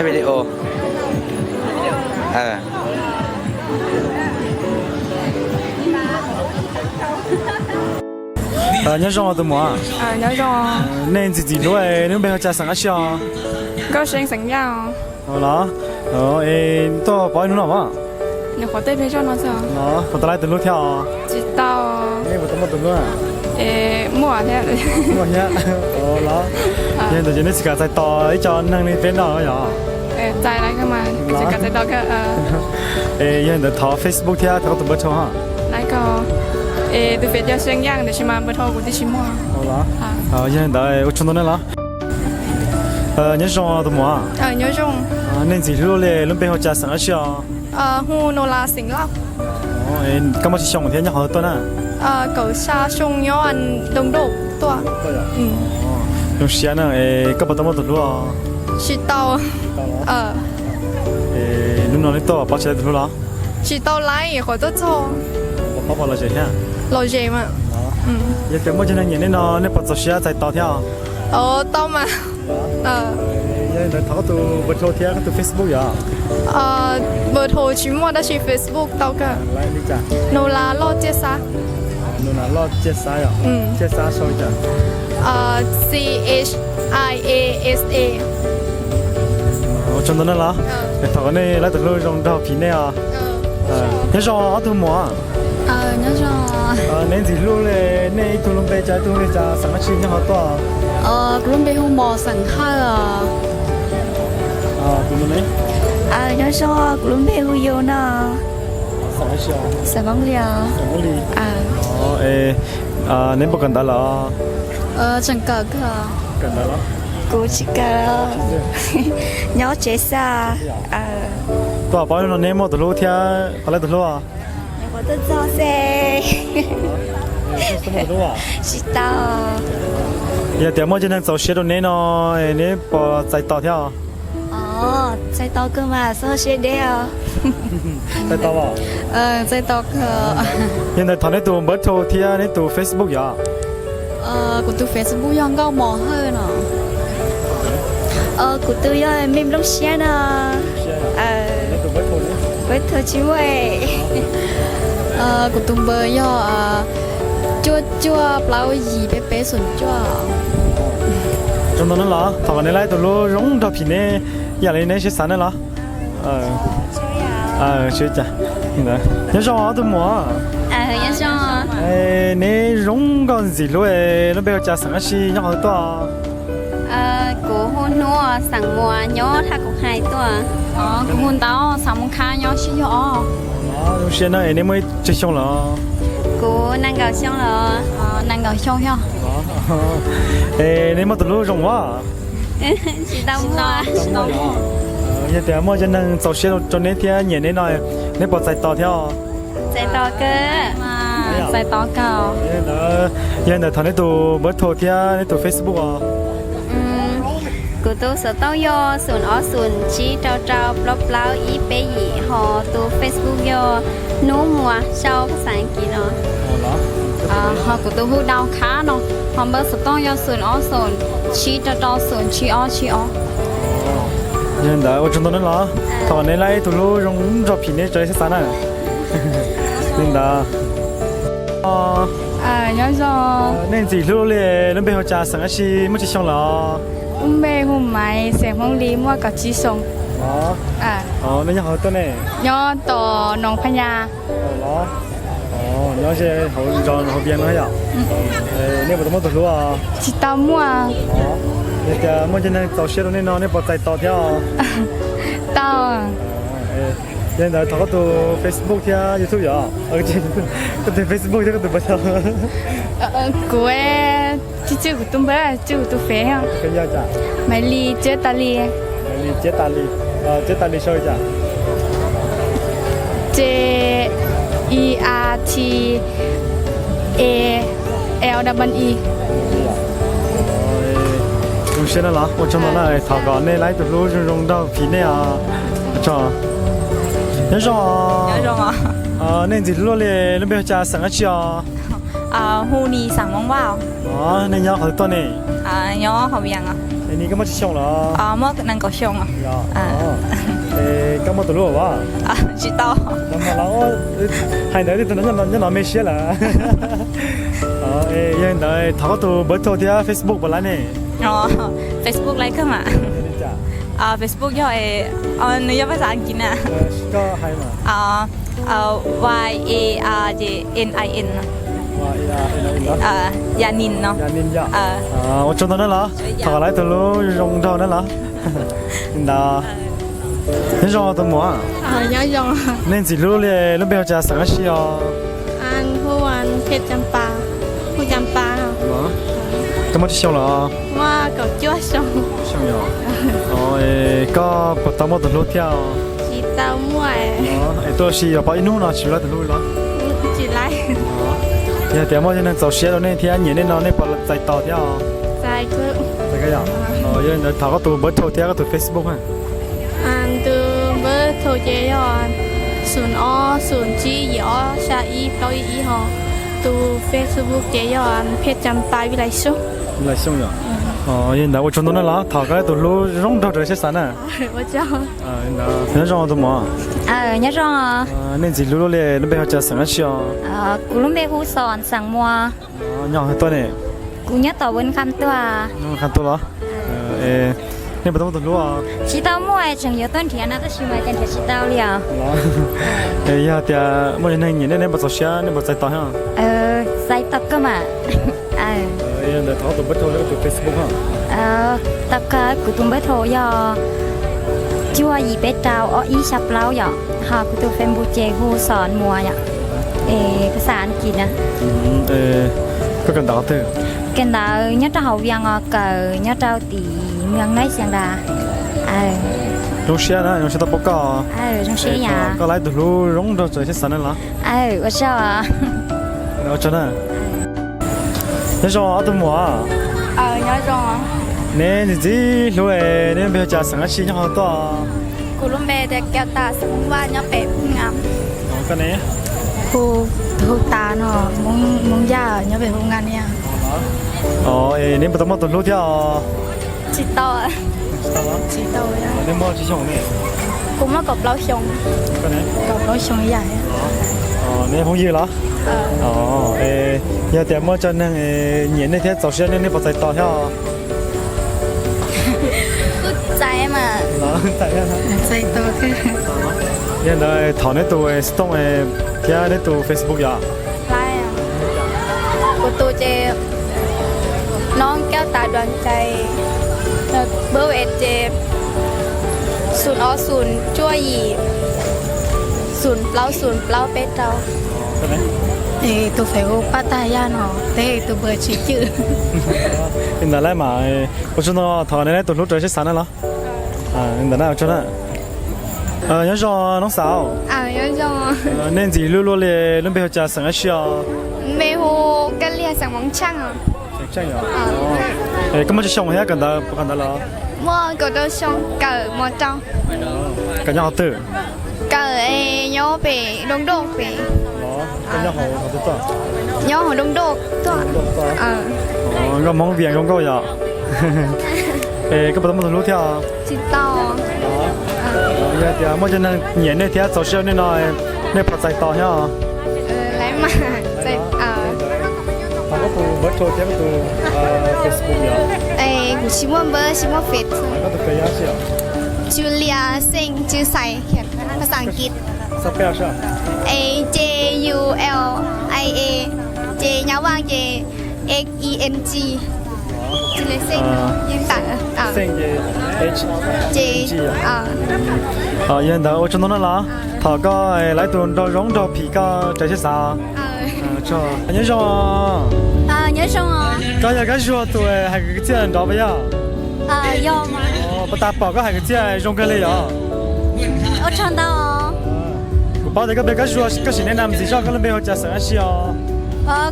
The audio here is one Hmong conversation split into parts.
Video. Nyob zoo tus muam. Nej ntxim ntxim hlub, neb lub npe hu ua cas, xeem dab tsi os? Nkauj Seeb, xeem Yaj. Los, tuaj pov ib hnub no mas. Puas tau laib tus hlub thiab os? Muaj thiab. Los, yog li ntawd ces neb tsis kam txais tos ib co neeg li peb no los yog? Yog li ntawd thov Facebook thiab thov koj tus npawb rhau. Yog li ntawd ua tsaug ntau nej los. Nyob zoo tus muam. Nej ntxim hlub li, lub npe hu ua cas, xeem dab tsi os? Koj muaj tsawg xyoo thiab nyob qhov twg tuaj na? Zoo siab na, koj puas tau muaj tus hlub os? Tsis tau. Hnub no neb tuaj pov tsis tau tus hlub los? Tsis tau laib qhov tuaj txog. Pov lom zem thiab. Yog tias muaj cov neeg nyiam nej no nej puas txaus siab txais tos thiab os? Tau mas. Yog li ntawd thov koj tus npawb rhau thiab koj tus Facebook yog? Npawb rhau tsis muaj tab sis Facebook tau kawg. Nula Loj Ciaj Xab. Nula Loj Ciaj Xab yog? Ciaj Xab sau li cas? C H I A S A. Ua tsaug ntau nej los, thov kom nej laib tus hlub zoo nrog phim nej os. Nyob zoo ob tug muam. Neb ntxim hlub li, nej ib tug lub npe cas, ib tug lub npe cas, xeem dab tsi, nyob qhov twg tuaj? Kuv lub npe hu Mos, xeem Hawj os. Nyob zoo, kuv lub npe hu Yus no. Xeem Hmoob Lis. Neb puas kawm ntawv lawm? Tseem kawm kawg. Kuv tsis kawm, nyob tsev xwb. Tuaj pov no neb muaj tus hlub thiab puas laib tus hlub? Tuaj txog xwb. Tsis tau. Yog tias muaj cov neeg txaus siab rau neb no, neb puas txais tos thiab? Txais tos kawg mas, txaus siab deb os. Txais tos. Yog ntawd thov neb tus npawb rhau thiab neb tus Facebook yog? Kuv tus Facebook yog Nkauj Mos Hawj no. Kuv tus yog me nplooj siab no. Npawb rhau tsis muaj. Kuv tus npawb yog cuaj cuaj plaub yim peb peb xoom cuaj. Tsaug ntau nej los, thov kom neb laib tus hlub zoo nrog phim neb ib yam li neb siab xav nej los. Nyob zoo ob tug muam. Neb zoo nkauj ntxim hlub, lub npe hu cas, xeem dab tsi, nyob qhov twg tuaj? Kuv hu Hnub, xeem Muas, nyob Thaj Kaum Hais tuaj. Kuv hu Ntau, xeem Moos Khab, nyob Sib Yog os. Zoo siab na, es neb muaj tsawg xyoo lawm? Kuv nees nkaum xyoo lawm. Nees nkaum xyoo thiab. Es neb muaj tus hlub zoo ua? Tsis tau muaj. Yog tias muaj cov neeg txaus siab rau neb thiab nyiam neb no, neb puas txais tos thiab? Txais tos kawg. Txais tos kawg. Yog li ntawd thov neb tus npawb rhau thiab neb tus Facebook os. Kuv tus xov tooj yog xoom ob xoom tsib rau rau plaub plaub ib peb yim, ho tus Facebook yog Hnub Muas, sau phas xas Askiv no. Ho kuv tus hu Dau Khab no, ho npawb xov tooj yog xoom ob xoom tsib rau rau xoom tsib ob tsib ob. Yog li ntawd ua tsaug ntau nawb los, thov kom neb laib tus hlub zoo nrog phim neb raws li siab xav na. Li ntawd. Nyob zoo. Nej ntxim hlub li, lub npe hu cas, xeem dab tsi, muaj tsawg xyoo lawm? Lub npe hu Maiv, xeem Hmoob Lis, muaj kaum tsib xyoo. Nej nyob qhov twg tuaj ne? Nyob tom Noov Phas Nyas. Nyob ze hauv zos Hauv Vias no yom? Nej puas tau muaj tus hlub? Tsis tau muaj. Yog tias muaj cov neeg txaus siab rau nej no nej puas txais tos thiab? Tau. Yog li ntawd thov koj tus Facebook thiab YouTube yom? Koj tus Facebook thiab koj tus npawb. Kuv tsis tswj kuv tus npawb, tswj kuv tus Face. Maiv Lis Tsev Tas Lis. Tsev Tas Lis, Tsev Tas Lis sau li cas? J E A T A L E. Zoo siab na los, ua tsaug ntau na, thov kom nej laib tus hlub zoo zoo nrog phim nej os. Nyob zoo. Nej ntxim hlub li, lub npe hu cas, xeem dab tsi os? Hu Nis, xeem Hmoob Vaj. Nej nyob qhov twg tuaj ne? Nyob Hauv Vias. Es koj muaj tsawg xyoo lawm? Muaj nees nkaum xyoo. Koj muaj tus hlub los? Tsis tau. Hais ntawd nyob no me siab lawm. Yog li ntawd thov koj tus npawb thau thiab Facebook puas laib ne? Facebook laib kawg mas. Facebook yog, nws yog phas xas Askiv na. Koj hais mas. Y a r ces n i n. Yanin no. Ua tsaug ntau nawb los, thov kom laib tus hlub zoo nraug nawb los. Li ntawd. Nyob zoo tus muam. Nej ntxim hlub li, lub npe hu cas, xeem dab tsi os? Koj muaj tsawg xyoo lawm? Koj puas tau muaj tus hlub thiab? Es tuaj ua si yuav pom ib hnub no tsis laib tus hlub los? Yog tias muaj neeg txaus siab rau nej thiab nyiam nej no nej puas txais tos thiab? Yog li ntawd thov koj tus npawb thau thiab koj tus Facebook. Tus npawb thau ces yog xoom ob xoom tsib yim ob xya ib plaub ib ib ho. Tus Facebook ces yog Phiaj Cas Pas Vij Lais Xyooj. Vij Lais Xyooj yom. Yog li ntawd ua tsaug ntau nawb los, thov koj tus hlub zoo nraug raws siab xav na. Nyob zoo tus muam. Nyob zoo. Nej ntxim hlub luaj li, lub npe hu cas, xeem dab tsi os? Kuv lub npe hu Xom, xeem Muas. Nyob qhov twg tuaj ne? Kuv nyob tom Vân Kham tuaj. Nyob Vân Kham tuaj los? Nej puas tau muaj tus hlub? Tsis tau muaj, tseem yuav tuaj nrhiav no tab sis mas cas nrhiav tsis tau li os. Yog tias muaj neeg nyiam nej, nej puas txaus siab, nej puas txais tos thiab? Txais tos kawg mas. Yog ntawd thov tus npawb thau thiab tus Facebook. Tau kawg, kuv tus npawb thau yog cuaj yim peb rau ob ib xya plaub yom, ho kuv tus Facebook ces hu Xom Muas yom. Es phas xas Askiv na. Koj kawm ntawv qhov twg? Kawm ntawv nyob rau hauv Vias os, kawm nyob rau tim Mws Nab Xia Nras. Zoo siab na, zoo siab tau pom koj. Zoo siab yom. Koj laib tus hlub zoo nraug raws siab xav na los? Ua tsaug. Ua tsaug na. Nyob zoo ob tug muam. Neb ntxim ntxim hlub, neb lub npe hu cas, xeem dab tsi, nyob qhov twg tuaj? Kuv lub npe tias Kiav Tas, xeem Hmoob Vaj, nyob pem Hmoob Nga. Koj ne? Kuv hu Tas no, Hmoob Yaj, nyob pem Hmoob Nga ne. Neb puas tau muaj tus hlub thiab? Tsis tau. Tsis tau. Neb muaj tsawg xyoo ne? Kuv muaj kaum plaub xyoo. Koj ne? Kaum plaub xyoo ib yam. Neb phooj ywg los? Yog tias muaj cov neeg nyiam nej thiab txaus siab nej, nej puas txais tos thiab? Kuj txais mas. Txais tos thiab. Yog ntawd thov neb tus xov tooj thiab neb tus Facebook yom. Kuv tus ces Noo Kiav Tas Duam Cais, npawb es ces xoom ob xoom cuaj yim xoom plaub xoom plaub peb rau. Es tus Facebook Paj Tag Yaj no, tes tus npawb tsis cwm. Li ntawd lawm mas, ua tsaug ntau, thov neb tus hlub raws siab xav na los. Li ntawd na, ua tsaug na. Nyob zoo noob xav. Nej ntxim hlub luaj li, lub npe hu cas, xeem dab tsi os? Npe hu Kab Liag, xeem Moos Tsheej. Koj muaj tsawg xyoo thiab kawm ntawv, puas kawm ntawv los? Muaj kaum rau xyoo, kawm mos rau. Kawm nyob qhov twg? Kawm nyob pem Doo Doj pem. Nyob hauv Doo Doj tuaj. Nkauj Hmoob Vias zoo nkauj yom. Es koj puas tau muaj tus hlub thiab? Tsis tau. Yog tias muaj cov neeg nyiam nej thiab txaus siab nej no, nej puas txais tos thiab? Thov koj tus npawb thau thiab koj tus Facebook yom. Kuv tsis muaj npawb, tsis muaj Facebook. Koj tus Facebook yog dab tsi? Julia Xeej Tswv Xais, phas xas Askiv. J U L I A, ces Nyab Vaj ces X E N G. Julia Xeej, Xeej ces H, ces yog ntawd ua tsaug ntau na los. Thov koj laib tus nraug zoo nraug phim koj raws siab xav. Nyob zoo. Nyob zoo. Koj yog Kab Zuag tus hais kwv txhiaj nrov puas yog? Yog mas. Puas tas pom koj hais kwv txhiaj zoo kawg li yom? Ua tsaug ntau. Kuv paub tias koj npe Kab Zuag, koj sim nej nam ntxiv zoj, koj lub npe hu cas, xeem dab tsi os?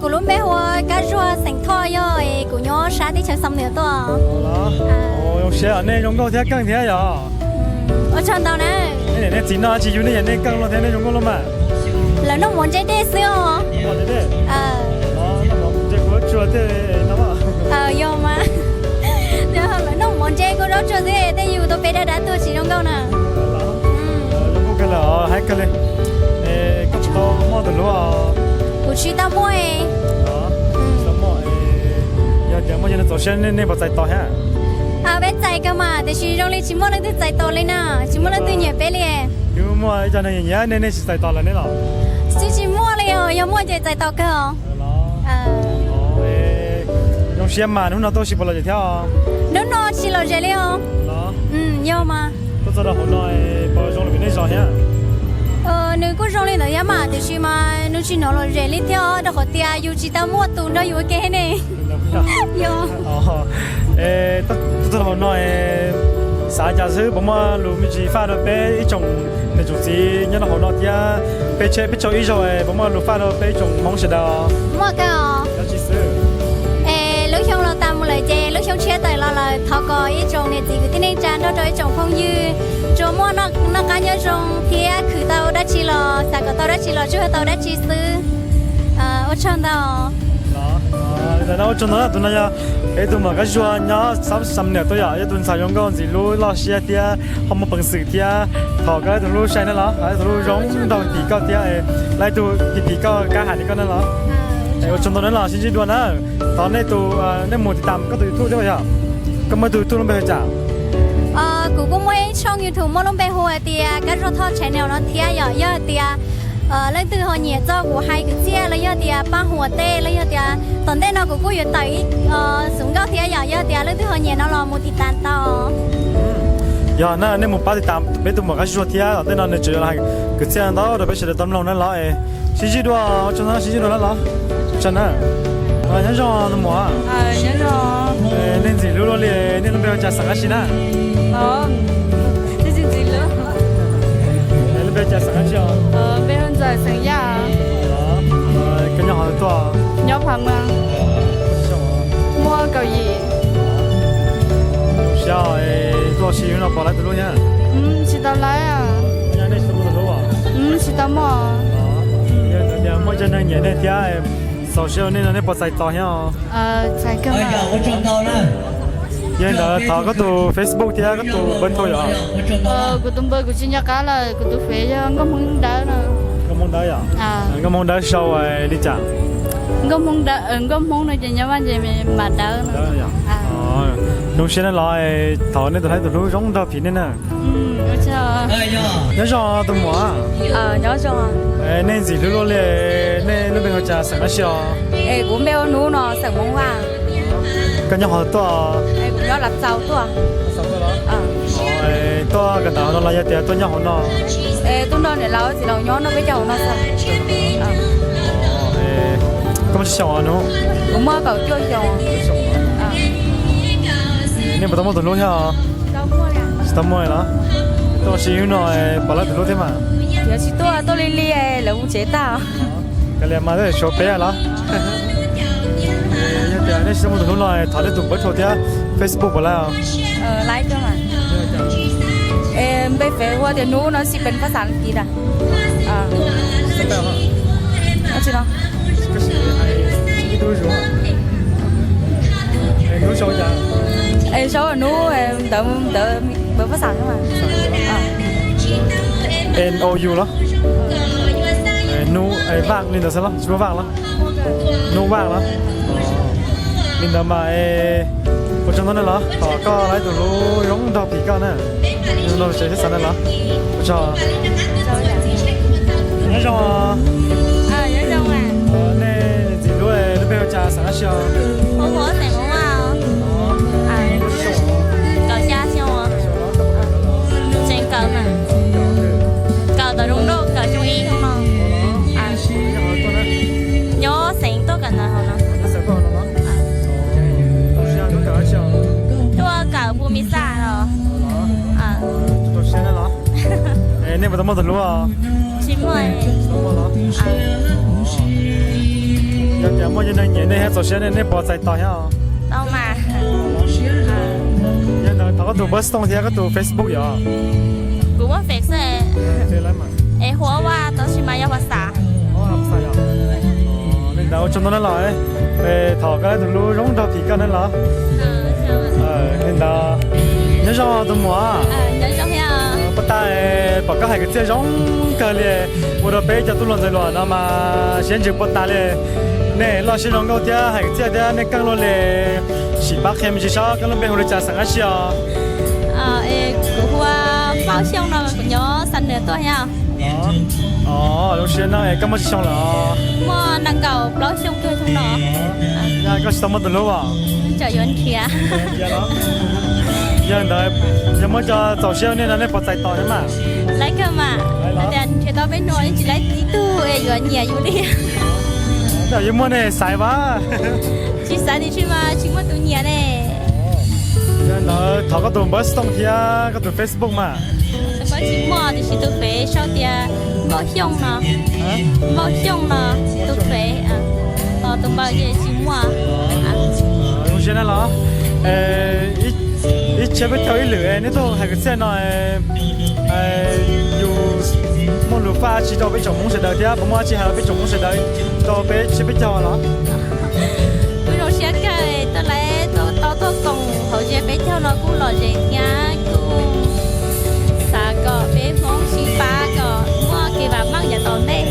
Kuv lub npe hu Kab Zuag, xeem Thoj, yog kuv nyob sab teb chaws Xam Nuas tuaj. Zoo siab, nej zoo nkauj thiab keej thiab yom? Ua tsaug ntau na. Nej niam nej txiv noj tsis yug nej yam nej keej luaj thiab nej zoo nkauj luaj mas. Lawv noj mov ntse dej xwb os. Yog mas. nkauj na. Zoo nkauj kawg lawm, haib kawg li. Koj tsis tau muaj tus hlub? Kuv tsis tau muaj. Yog tias muaj cov neeg txaus siab nej puas txais tos thiab? Peb txais kawg mas, tiam sis zoo li tsis muaj leej twg txais tos li na, tsis muaj leej twg nyiam peb li. Twb muaj ib co neeg nyiam nyiam nej, nej tsis txais tos lawv ne los? Twb tsis muaj li os, yog muaj ces txais tos kawg os. Zoo siab mas, hnub no tuaj ua si puas lom zem thiab? Hnub no tsis lom zem li os. Yog mas. Tuaj txog rau hauv no puas zoo li pem nej zos thiab? Nws kuj zoo li ntawd thiab mas, tiam sis mas nws tsis hnov lom zem li thiab os, rau qhov tias yus tsis tau muaj tus nrog yus ua ke ne. Yog. Tuaj txog rau hauv no, xav cas xwb, puas muaj lus me ntsis faj rau peb ib tsoom niam tsoom txiv nyob rau hauv no thiab peb tsheb peb tsaug ib zaug, puas muaj lus faj rau peb ib tsoom Hmoob sawv daws? Muaj kawg os. Es lub xyoo los tas mus lawm ces lub xyoo tshiab tawm los lawm, thov kom ib tsoom niam txiv kwv tij neej tsa nrog rau ib tsoom phooj ywg tsuas muaj noj qab nyob zoo thiab khwv tau dab tsi los xav kom tau dab tsi los tsuas tau dab tsi xwb. Ua tsaug ntau. Ua tsaug ntau, tus no yog peb tus muam Kab Zuag nyob xab Xam Niam tuaj yom, yog tus ntxhais zoo nkauj ntxim hlub loj siab thiab ho muaj peev xwm thiab. Thov koj tus hlub sai nej los, tus hlub zoo nraug phim koj thiab, lawv tus phim phim koj kab hais li koj nej los. Ua tsaug ntau nej los, sib ntsib dua na. Thov nej tus, nej mus tiv tam koj tus YouTube thiab yom. Koj muaj tus YouTube lub npe hu cas? Kuv kuj muaj ib tshooj YouTube muaj lub npe hu hais tias Kab Zuag Thoj Channel no thiab yom, yog hais tias leej twg ho nyiam txog kuv hais kwv txhiaj los yog tias paj huam tej los yog tias tom ntej no kuv kuj yuav tawm ib xub nkauj thiab yom, yog tias leej twg ho nyiam no los mus tiv tam tau. Yog na, nej mus pab tiv tam peb tus muam Kab Zuag thiab, tom ntej no nws tseem yuav los hais kwv txhiaj ntau rau peb sawv daws tau mloog na los. Sib ntsib dua, ua tsaug ntau, sib ntsib dua na los. Ua tsaug na. Nyob zoo tus muam. Nej ntxim hlub luaj li, nej lub npe hu cas xeem dab tsi na? Lub npe hu cas xeem dab tsi os? Koj nyob qhov twg tuaj? Muaj kaum yim. Zoo siab tuaj si no pom lawv tus hlub thiab? Tsis tau lawv. Tsis tau muaj. Yog tias muaj cov neeg nyiam nej thiab txaus siab nej no nej puas txais tos thiab? Yog li ntawd thov koj tus Facebook thiab koj tus npawb thau yom. Kuv tus npawb kuv tsis nco qab lawm, kuv tus Face yog Nkauj Hmoob Dawb no. Nkauj Hmoob Dawb yom? Nkauj Hmoob Dawb sau li cas? Nkauj Hmoob Dawb, Nkauj Hmoob no ces nyob Vaj ces Mam Dawb no. Zoo siab nej los, thov nej tus hlub tus hlub zoo nrog phim nej na. Nyob zoo tus muam. Nej ntxim hlub luaj li, nej lub npe hu cas xeem dab tsi os? Kuv npe hu Nub no xeem Hmoob Vaj. Koj nyob qhov twg tuaj? Kuv nyob Lav Txaus tuaj. Tuaj kawm ntawv hauv no los yog tias tuaj nyob hauv no? Tuaj nrog niam laus txiv laus nyob noj peb caug hauv no xwb. Koj muaj tsawg xyoo os Nub? Kuv muaj kaum cuaj xyoo. Nej puas tau muaj tus hlub thiab os? Tsis tau muaj los? Tuaj si hnub no pom lawv tus hlub thiab mas. Yog tsis tuaj tuaj li li lawv mus tsev tag. Kav liam mas, suav peb los. Yog tias nej tsis tau muaj tus hlub no thov nej tus npawb thau thiab Facebook puas laiv? Npe Face hu tias Nub no xij pees phab xav kiv tas. Es sau Nub ntawd ntawd npawb phab xav. N O U los? Nub Vaj li ntawd xwb los? Tsis muaj Vaj los? Nub Vaj los? Li ntawd mas ua tsaug ntau nej los, thov koj lawv tus hlub zoo nrog phim koj na. Nrog tsev xav nej los. Ua tsaug. Nyob zoo. Nej ntxim hlub, lub npe hu cas xeem dab tsi os? Tseem kawm mas, kawm tom zoo nkauj, kawm xyoo ib xyoo no. Nyob xeev tuaj kawm ntawv hauv no. Tuaj kawm pus mis xaj los. Nej puas tau muaj tus hlub? Tsis muaj. Yog tias muaj cov neeg nyiam nej thiab txaus siab nej, nej puas txais tos thiab? Tau mas. Yog ntawd thov koj tus npawb xov tooj thiab koj tus Facebook yom. Kuv muaj Face xwb. Es hu Vaj tab sis mas yog Vaj Xav. Li ntawd ua tsaug ntau nej los, thov koj lawv tus hlub zoo nrog phim koj nej los. Li ntawd, nyob zoo tus muam. Tas, pom koj hais kwv txhiaj zoo kawg li, ua rau peb cov tub hluas ntxhais hluas no mas siab ntsws puas tas li. Nej loj siab zoo nkauj thiab hais kwv txhiaj thiab nej keej luaj li. Sim pab qhia me ntsis saib koj lub npe hu li cas, xeem dab tsi os? Kuv hu ua Npauj Xyooj no, kuv nyob Xam Nuas tuaj thiab. Os, zoo siab na, koj muaj tsawg xyoo lawm? Muaj nees nkaum plaub xyoo kawg xyoo no. Koj tsis tau muaj tus hlub os? Tsam yuav nrhiav. Yog ntawd, yog muaj cov txaus siab nej no nej puas txais tos thiab mas? Laib kawg mas, tias nrhiav tau peb hnub yeej tsis laib ib tug es yuav nyiam yus li. Yeej muaj nej xaiv vas. Tsis xaiv tiam sis mas tsis muaj tus nyiam ne. Yog ntawd thov koj tus npawb Xtooj thiab koj tus Facebook mas. Tus npawb tsis muaj tiam sis tus fev sau tias Npauj Xyooj no. Npauj Xyooj no, tus fev, tus npawb ces tsis muaj. Zoo siab na los. Ib txhia peb caug ib lwm nej tuaj hais kwv txhiaj no, yus muaj lus faj dab tsi rau peb tsoom Hmoob sawv daws thiab puas muaj dab tsi hais rau peb tsoom Hmoob sawv daws rau peb txhia peb caug los? Kuj zoo siab kawg tuaj laib tau tuaj koom hauv zej peb caug no kuj lom zem thiab kuj xav kom peb Hmoob sib pab kom muaj kev vam meej yav tom ntej.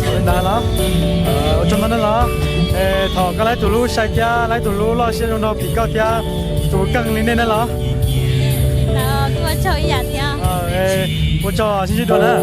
Ua tsaug ntau na los. Thov koj laib tus hlub sai thiab laib tus hlub loj siab zoo nraug phim koj thiab tus keej li nej na los. Kuj ua tsaug ib yam thiab. Ua tsaug, sib ntsib dua na.